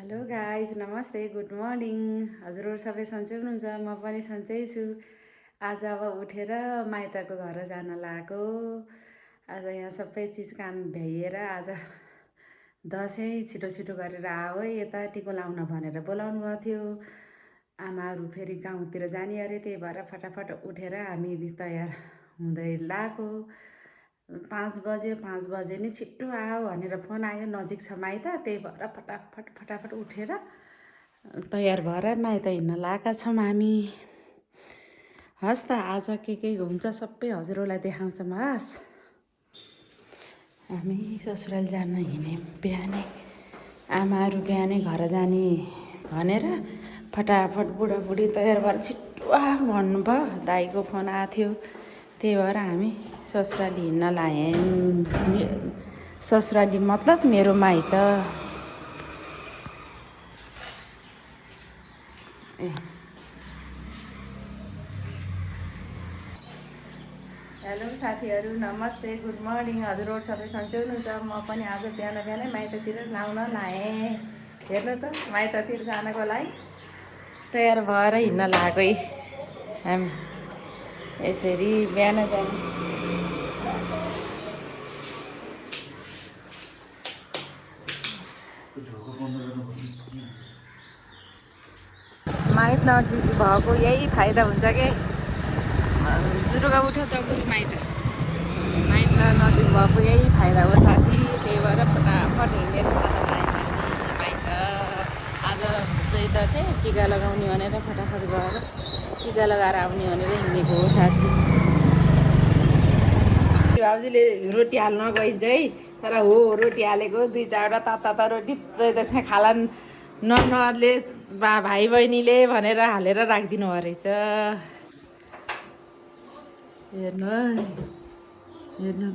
Hello guys, नमस्ते, good morning. हजुरहरू सबै सन्चै हुनुहुन्छ? म पनि सन्चै छु। आज अब उठेर माइतको घर जान लागेको। आज यहाँ सबै चिज काम भ्याइएर आज दसैँ छिटो छिटो गरेर आऊ है, यता टिको लाउन भनेर बोलाउनु भएको थियो। आमाहरू फेरि गाउँतिर जाने अरे, त्यही भएर फटाफट उठेर हामी तयार हुँदै लागेको। 5 बजे नि छिट्टो आऊ भनेर फोन आयो, नजिक छ माइत, त्यही भएर फटाफट उठेर तयार भएर माइत हिँड्न लागेका छौँ हामी। हस् त, आज के हुन्छ सबै हजुरहरूलाई देखाउँछौँ। हस्, हामी ससुराली जान हिँड्यौँ बिहानै। आमाहरू बिहानै घर जाने भनेर फटाफट बुढाबुढी तयार भएर छिट्टो आ भन्नुभयो। दाइको फोन आएको थियो, त्यही भएर हामी ससुराली हिँड्न लाग्यौँ। ससुराली मतलब मेरो माइत। हेलो साथीहरू, नमस्ते, गुड मर्निङ। हजुरहरू सबै सन्चै हुनुहुन्छ? म पनि आज बिहानै माइततिर लाउन लाएँ। हेर्नु त, माइततिर जानको लागि तयार भएर हिँड्न लागेको हामी। यसरी बिहान जाने माइत नजिक भएको यही फाइदा हुन्छ कि जुरुगा उठ्यो त गुरु माइत नजिक भएको यही फाइदा हो साथी। त्यही भएर फटाफट हिँडेर खाना लाग्यो हामी माइत। आज चाहिँ दसैँ टिका लगाउने भनेर फटाफट गएर टिका लगाएर आउने भनेर हिँडेको हो साथी। भाउजूले रोटी हाल्न गइन्छ है, तर हो रोटी हालेको 2-4वटा ताता रोटी चाहिँ त्यसमा खाला नले भाइ बहिनीले भनेर हालेर राखिदिनु भएको रहेछ। हेर्नु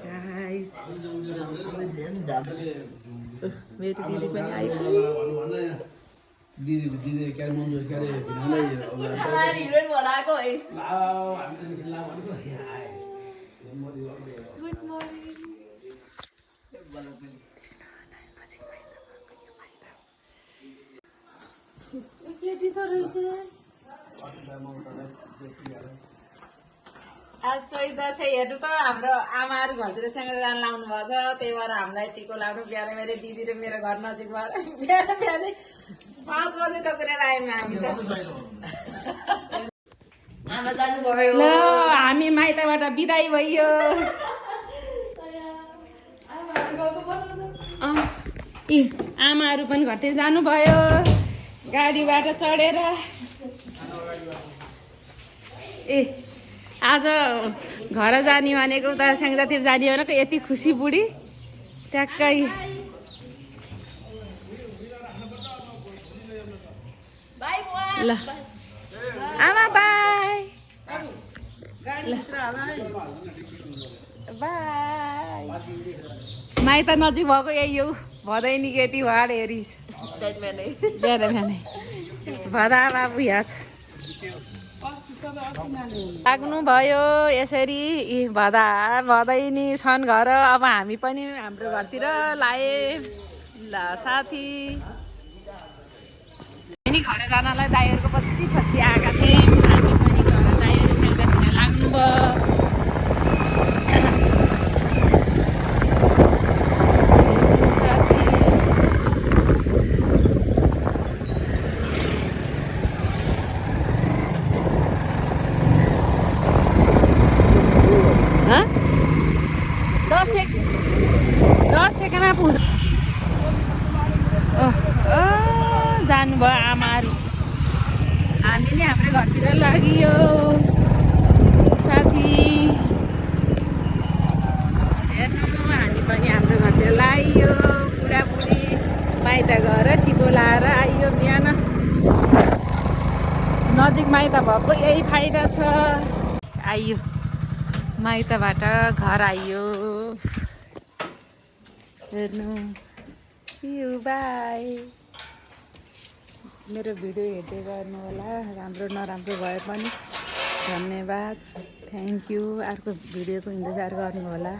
गाइस, मेरो दिदी पनि आइपुग्यो। आज चाहिँ दसैँ हेर्नु त, हाम्रो आमाहरू घरतिर सँगै जान लाउनु भएको छ। त्यही भएर हामीलाई टिको लाउनु बिहानै मेरो दिदी र मेरो घर नजिक भएर बिहानै 5 बजे टक्रेर आयौँ हामी त। ल, हामी माइतबाट बिदाई भइयो। आमाहरू पनि घरतिर जानुभयो गाडीबाट चढेर। आज घर जाने भनेको उता स्याङ्जातिर जाने भनेको यति खुसी बुढी ट्याक्कै। ल आमा बाई, बाई। माइत नजिक भएको यही हो, भदैनी केटी वाड हेरी बिहानै भदा बाबु यहाँ छ। लाग्नुभयो यसरी भदैनी छन् घर। अब हामी पनि हाम्रो घरतिर लाए। ल साथी, पनि घर जानलाई दाइहरूको पछि आएका थियौँ। हामी पनि घर दाइहरू स्याङ्जातिर लाग्नुभयो। दसैँ कहाँ पुग्छ जानुभयो आमाहरू। हामी नि हाम्रो घरतिर लागियो साथी। हेर्नु, हामी पनि हाम्रो घरतिर लागियो। बुढाबुढी माइत गएर टिको लाएर आइयो बिहान। नजिक माइत भएको यही फाइदा छ। आइयो माइतबाट घर आइयो। हेर्नु, बाई। मेरो भिडियो हेर्दै गर्नु होला, राम्रो नराम्रो भए पनि धन्यवाद, थ्याङ्क यू। अर्को भिडियोको इन्तजार गर्नु होला।